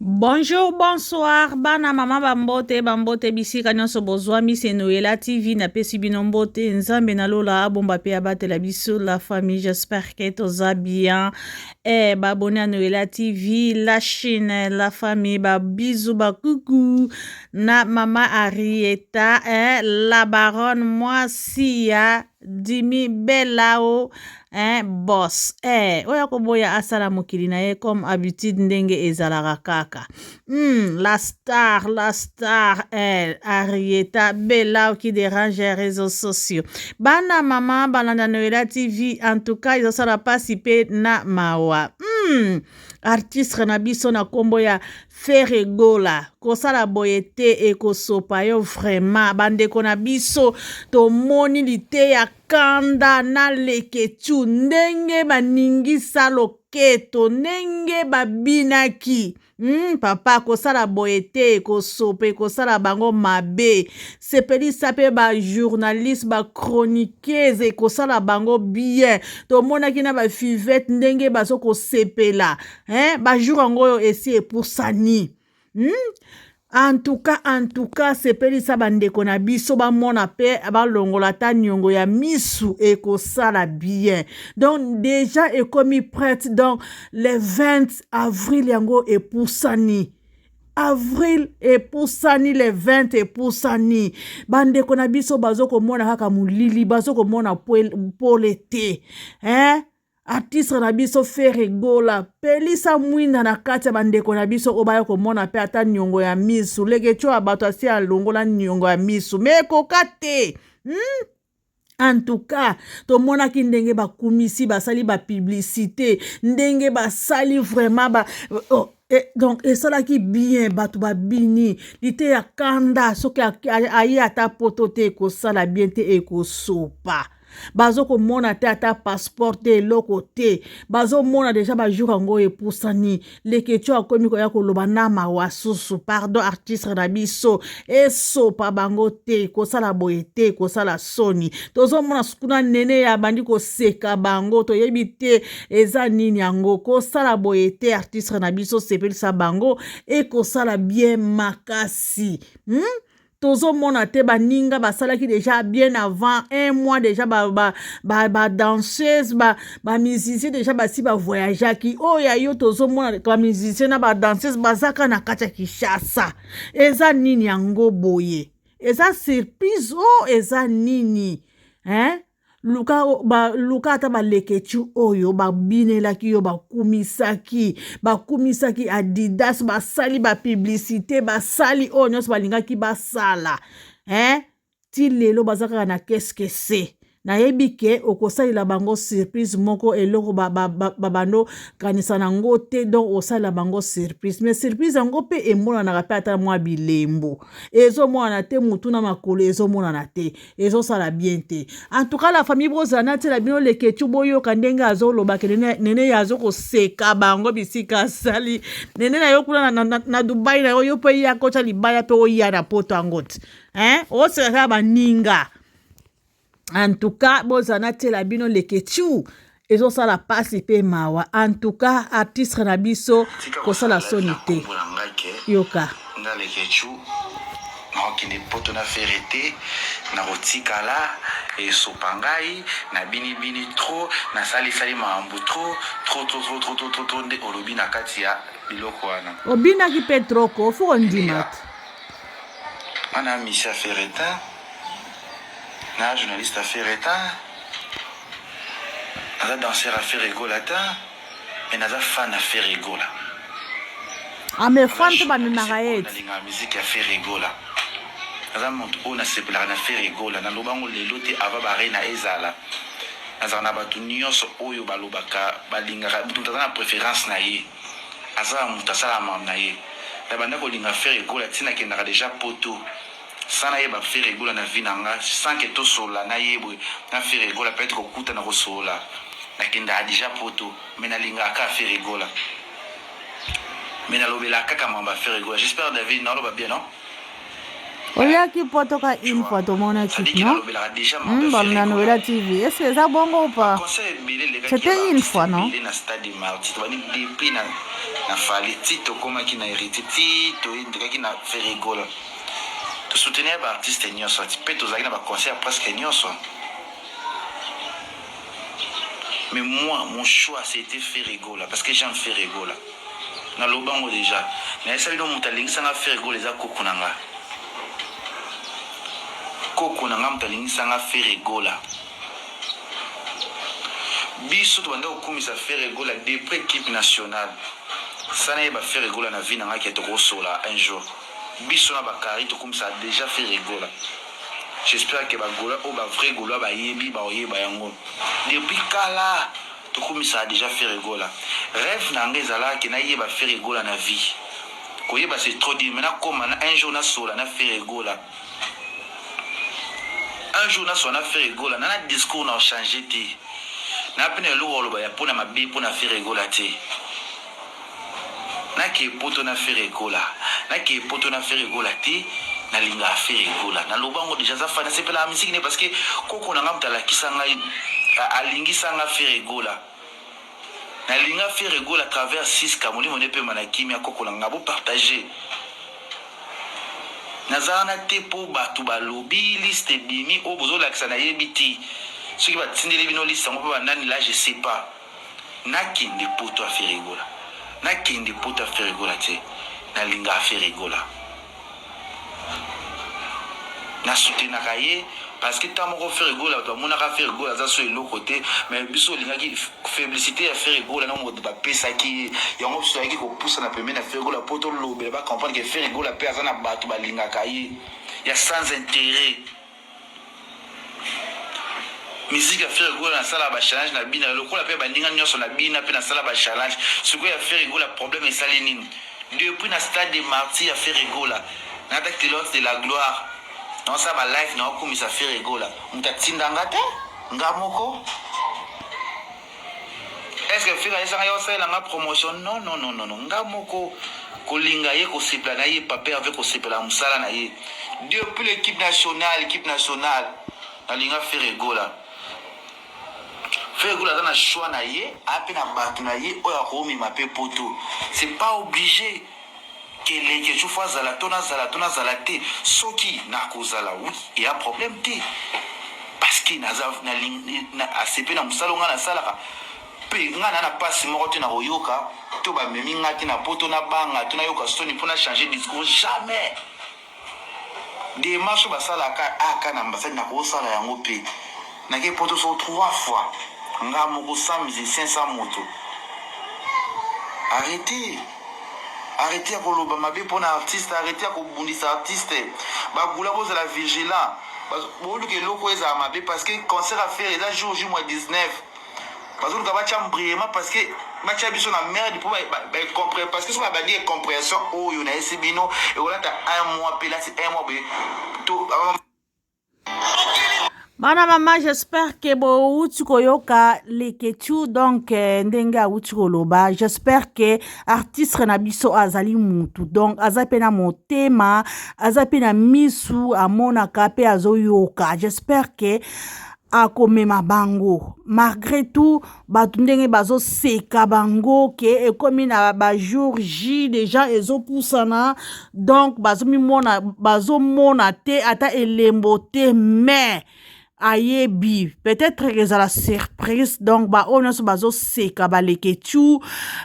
Bonjour, bonsoir, bana mama bambote, bambote bisika nyonso bozwami se Noela TV napesi bino mbote Nzambe na lola abomba pe abatela biso la famille, j'espère que toza bien. Eh ba abonné à Noela TV, la chaîne, la famille, ba bisous, ba coucou na mama Arieta, eh, la baronne mwasi ya Dimi Belao eh, boss eh, oyo akoboya asala mokili na ye comme habitude ndenge ezalaka kaka la star la star eh, Arieta Belao qui dérange les réseaux sociaux bana mama balanda Noela TV en tout cas ezosala pasi pe na mawa artiste na biso na kombo ya Ferre Gola kosala boye te ekosopa yo vraiment bandeko na biso tomoni liteya kanda na leketchou ndenge baningisa loketo ndenge babinaki papa kosala boye te ekosopa ekosala bango mabe sepelisa pe ba journaliste ba chroniqueuse ekosala bango bien tomonaki na ba fivette ndenge bazo kosepela hein ba jour yango oyo esi epusani En tout cas, en tout cas, sepelisa bandeko na biso bamona pe balongola ata niongo ya misu ekosala bien. Donc déjà ekomi prête donc le 20 avril yango epusani. Avril epusani le 20 epusani. Bandeko na biso bazokomona kaka molili, bazokomona pole te. Hein? Artiste na biso Ferre Gola pelisa mwinda na kati ya bandeko na biso oyo baya komona pe ata niongo ya misu leketshou ya bato asi alongola niongo ya misu me ekoka te En tout cas tomonaki ndenge bakumisi basali ba publicité ndenge basali vraiment ba oh, eh, donc esalaki bien bato babini liteya kanda soki aye ata poto te ekosala bien te ekosopa bazokomona te ata passeport te eloko te bazomona deja bajour yango epusani leketio akomi koya koloba na mawa susu pardon artiste na biso esopa bango te kosala boye te kosala soni tozomona kuna nene ya bandi koseka bango toyebi te eza nini yango kosala boye te artiste na biso sepelisa bango ekosala bien makasi Tozomona te baninga basalaki deja bien avant un mois deja ba, ba, ba, ba danseuse ba, ba musicien deja basi ba voyageaki oyo ya yo tozomona ba musicien na ba danseuse bazaka na kati ya Kinshasa eza nini yango boye eza surprise o oh, eza nini hein? Luka, ba, luka ata baleketchu oyo babinelaki yo bakumisaki bakumisaki adidas basali bapublicité basali oyo nyonso balingaki basala eh? Ti lelo baza kaka na keskese nayebi ke okosalela bango surprise moko eloko babando ba, ba, ba kanisa nango te donc osalela bango surprise mais surprise yango mpe emonanaka mpe ata mwa bilembo ezomonana te motu na makolo ezomonana te ezosala bien te en tout cas la famille bozala natiela bino leketchu boyoka ndenge azoloba ke nene, nene ye azokoseka bango bisika asali nene na yo kuna na, na, na dubai na yo yo mpe ya kotya libaya mpe oya na poto yango te hein oseka kaka baninga en tout cas bozala natiela bino leketchu ezosala pasi pe mawa en tout cas artiste na biso kosala soni te yoka nga leketchou nakokende poto na fere te nakotikala esopa ngai nabinibini trop nasalisali makambo trop trop trop trop trop trop trop trop nde olobi na kati ya biloko wana obinaki pe trop ko fo kondima te wana misia fere te na journaliste ya fere te naza danseur ya Ferre Gola te mais naza fan ya Ferre Gola. Ah mais fan mpe bamemaka ye. Nalingaka musique ya Ferre Gola. Naza moto oyo nasepelaka na Ferre Gola. Naloba yango lelo te avant ba arena ezala. Nazalaka na bato nyonso oyo balobaka balingaka moto moto aza na preference na ye. Aza moto asalaka makambo na ye. Nabanda kolinga Ferre Gola ti nakendaka dejà poto. Sans nayeba Ferre Gola na vie na nga sans que tosolola na ye boye na Ferre Gola peut-etre kokutana kosolola nakendaka dejà poto mais nalingaka kaka Ferre Gola mais nalobelaka kaka makambo ya Ferre Gola j'espère David naoloba bien non oyaki poto ka une fois tomonaki non balona Noela TV est-ce que eza bongo ou pas conseil ebele c'était une fois non na stade martyr tobandi depuis na. na Fally ti tokomaki na Heritier ti toyendekaki na Ferre Gola. To soutenir ba artistes nyonso pe tozalaki na ba concert presque nyonso. Mais moi, mon choix c'était Ferre Gola parce que j'aime Ferre Gola. Naloba yango dejà. Nayebisa bino moto alingisa nga Ferre Gola eza koko na nga. Koko na nga moto alingisa nga Ferre Gola. Biso tobanda kokumisa Ferre Gola depuis equipe nationale. Sa nayeba Ferre Gola na vie na nga ke tokosola un jour. Biso na Bakari tokumisaka dejà Ferre Gola. J'espère que ba Golois oyo ba vrai Golois bayebi bakoyeba yango. Depuis kala tokumisaka dejà Ferre Gola. Rêve na nga ezalaka ke nayeba Ferre Gola na vie. Koyeba c'est trop dire mais nakoma na un jour nasola na Ferre Gola. Un jour nasola na Ferre Gola na na discours na changer te. Na pe na eloko koloba ya pona mabe pona Ferre Gola te. Nake poto na Ferre Gola nake poto na Ferre Gola te nalingaka Ferre Gola naloba yango dejà aza fan nasepelaka musique ne parce que koko na nga moto alakisa ngai alingisa nga Ferre Gola nalinga Ferre Gola à travers Siska molimo ne pema na kimia koko na nga bo partager naza wana te po bato balobi liste ebimi oyo bozolakisa nayebi te soki batindeli bino liste yango mpe banani la je sais pas. Nakende poto ya Ferre Gola. Nakende poto ya Ferre Gola te. Nalingaka Ferre Gola. Na soutenaka ye parce que temps moko Ferre Gola bato bamonaka Ferre Gola aza so eloko te mais biso olingaki faiblessité ya Ferre Gola na moto bapesaki ye yango biso toyaki kopusana pembeni ya Ferre Gola po tolobela ba comprendre que Ferre Gola pe aza na bato balingaka ye ya sans intérêt. Musique ya Ferre Gola nasala ba challenge na bina lokola pe baninga nionso na bina pe nasala ba challenge sikoyo ya Ferre Gola problème esali nini depuis na stade de martyr ya Ferre Gola na ta culotte de la gloire naosala ba live naokumisa Ferre Gola moto atinda nga te nga moko. Est ce que Ferre ayesanga yo osalela nga promotion? Non non non non nga moko kolinga ye kosepela na ye papa Herve kosepela na musala na ye depuis l'équipe nationale équipe nationale nalinga Ferre Gola. Ferre Gola aza na choix na ye aya pe na batu na ye oyo akomema pe poto c'est pas oblige que Leketchou faut azala to nazala to nazala te soki nakozala oui eya problème te parce que naza na asepe na mosala oyo ngai nasalaka mpe ngai na na mpasi moko te na koyoka to bamemi ngai te na poto nabanga to nayoka soni mpo na changer discours jamais. Demarche oyo basalaka aka na ambassade nakosala yango pe. Nake poto soko 3 fois nga moko sans musicien sans moto. Arrêtez. Arrêtez ya koloba mabe pona artiste, arrêtez ya kobundisa artiste. Bagula bozala vigilant. Boluka eloko ezala mabe parce que concert à faire eza jour J mois 19. Bazoluka batia mbriema parce que batia biso na merde po ba ba parce que soki babandi incomprehension oyo nayesi bino ekolata un mois pe lati un mois boye to. Bana mama, j'espère que bowuti koyoka Leketchou donc eh, ndenge awuti koloba. J'espère que artiste na biso azali mutu donc aza pe na motema, aza pe na misu amonaka pe azoyoka. J'espère que akomema bango malgré tout bato ndenge bazoseka bango ke ekomi na bajour j deja ezopusana donc bazomimona bazomona te ata elembo te mais ayebi peut-être ezala surprise donc baoyo nyonso bazoseka baleketchu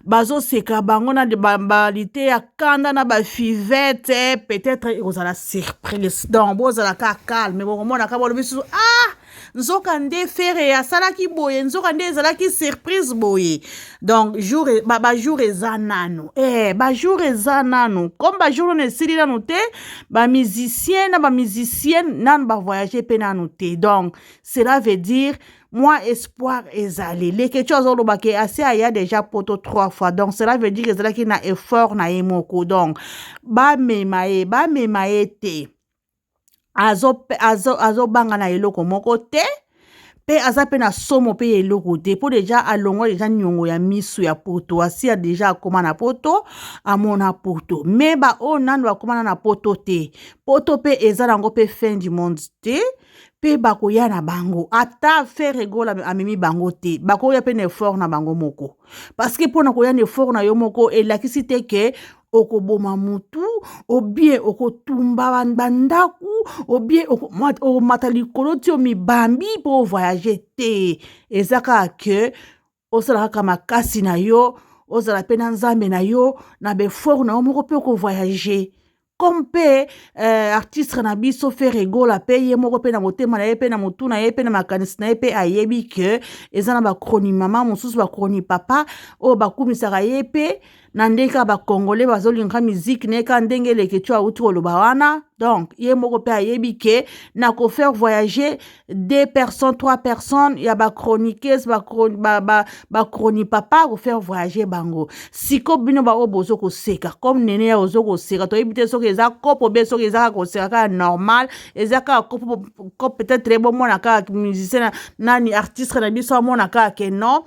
bazoseka bango na balite ya kanda na bafivete peut-être ekozala surprise donc bozala ka calme bokomona ka bolobi susu ah nzoka nde fere asalaki boye nzoka nde ezalaki surprise boye donc jour bajour ba eza nanu eh, bajour eza nanu comme bajour nanu esili nanu te bamusicien na bamusicienne nanu bavoyage mpe nanu te donc cela veut dire mwa espoir ezali leketshou azoloba ke asi aya deja poto trois fois donc cela veut dire ezalaki na effort na ye moko donc bamema ye bamema ye te azobanga azo, azo na eloko moko te. Mpe aza mpe na somo mpe ya eloko te, mpo deja alongwa deja niongo ya misu ya poto, asi deja akoma na poto, amona poto. Me baoyo nanu bakomana na poto te, poto mpe eza nango mpe fin du monde te, mpe bakoya na bango. Ata Ferre Gola amemi bango te, bakoya mpe na effort na bango moko, parce que mpo na koya na effort na yo moko elakisi te ke okoboma mutu obie okotumba bandako obie okomata likolo ti omibambi mpo ovoyage te. Eza kaka ke osala kaka makasi na yo, ozala mpe na Nzambe na yo na baeffort na yo moko mpe okovoyage. Comme mpe artiste na biso Ferre Gola mpe ye moko mpe na motema na ye mpe na motu na ye mpe na makanisi na ye mpe ayebi ke eza na bachroni mama mosusu, bachroni papa oyo bakumisaka ye mpe na ndenge kaka bacongolais bazolinga miziki na ye, kaka ndenge eleke ti awuti koloba wana. Donc ye moko mpe ayebi ke na kofaire voyager deux personnes, trois personnes ya bachroniqueuse, bachroni ba, ba, papa, kofaire voyager bango. Siko bino baoyo bozo koseka comme nene ya ozo koseka, toyebi te soki eza kopo be, soki eza kaka koseka kaka normal, eza kaka kopo. Peut-être bomona kaka musicien nani, artiste na biso amona kaka ke non,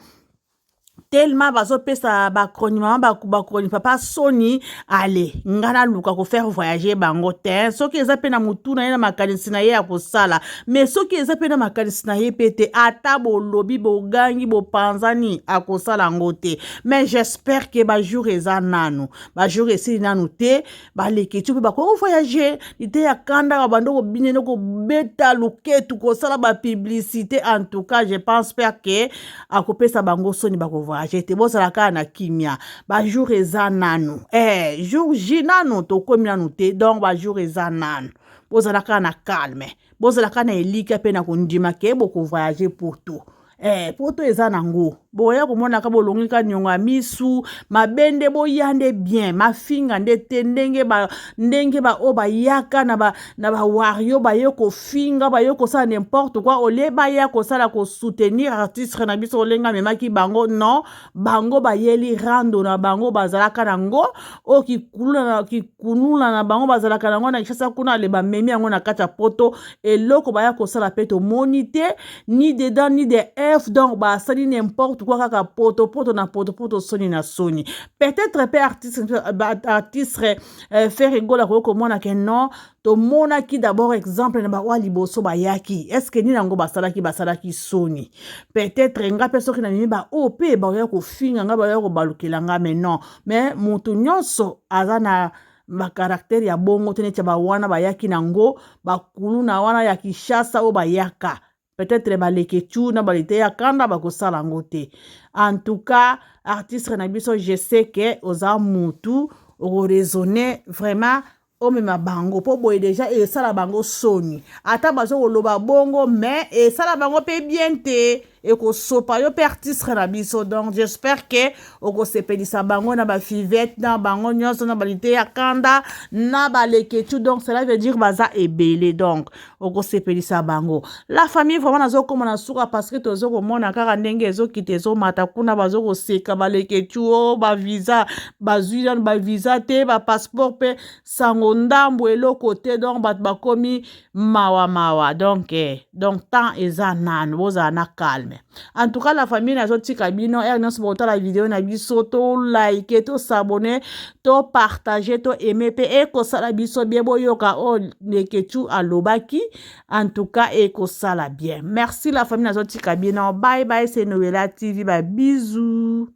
tellement bazopesa bachroni mama, bachroni papa soni. Ale nga naluka kofaire voyager bango te. Soki eza mpe na motu na ye, na makanisi na ye ya kosala, mais soki eza mpe na makanisi na ye mpe te, ata bolobi, bogangi, bopanzani, akosala yango te. Mais j'espère ke bajour eza nanu, bajour esili nanu te, baleki ti mpe bakoki voyage lite ya kanda, babanda kobinene, kobeta luketu, kosala bapublicité. En tout cas, je pense mpe ke akopesa bango soni, bakovoyage te. Bozala kaka na kimia, bajour eza nanu, jour J nanu tokomi nanu te. Donc bajour eza nanu, bozala kaka na calme, bozala kaka na elikya mpe na kondima ke bokovoyage pour tout. Poto eza nango, boya komonaka bolongi ka niongo ya misu mabe nde boya nde bien, mafinga nde te. Ndenge ba ndenge baoyo bayaka na bawario, baye kofinga, baye kosala n'importe quoi, olie baya kosala kosoutenir artiste na biso olenga amemaki bango. Non, bango bayeli rando na bango bazalaka nango, oyo kikunula na bango bazalaka nango na Kinshasa kuna, ale bamemi yango na kati ya poto. Eloko baya kosala mpe tomoni te, ni dedans ni de f. Donc basali n'importe quoi, kaka poto poto na poto poto, soni na soni. Peut-être mpe artiste Ferre Gola koki komona ke non, tomonaki d'abord exemple na baoyo liboso bayaki, est-ce nini yango basalaki soni. Peut-être nga mpe soki namemi baoyo mpe baoya kofinga nga, baoya kobalukela nga. Mais non, mais moto nyonso aza na bacaractère ya bongo te neti ya bawana bayaki nango, bakuluna wana ya Kinshasa oyo bayaka. Peut-être baleke tu na balite ya kanda bakosala yango te. En tout cas, artiste na biso, je sais ke oza mutu okoraisonne vraiment, omema bango mpo boye deja esala bango soni. Ata baza koloba bongo, mais esala bango mpe bien te, ekosopa yo mpe artiste na biso. Donc j'espère ke okosepelisa bango na bafivete na bango nyonso, na balite ya kanda na baleketu. Donc cela veut dire baza ebele, donc okosepelisa bango. La famille, vraiment nazokóma na suka, parce que toza komona kaka ndenge ezokita, ezomata kuna, bazokoseka baleketu o bavisa bazwi nanu bavisa te, bapasseport mpe sango ndambo eloko te. Donc bato bakomi mawa mawa. Donc temps eza nanu, bozala na calme. En tout cas, la famille, nazotika bino heure nyonso bokotala video na biso, tolike, tos'abonner, topartage, toaime mpe ekosala biso bien. Boyoka oyo Leketu alobaki, en tout cas ekosala bien. Merci la famille, nazotika bino. Bye bye, c'est Noela TV, babisous.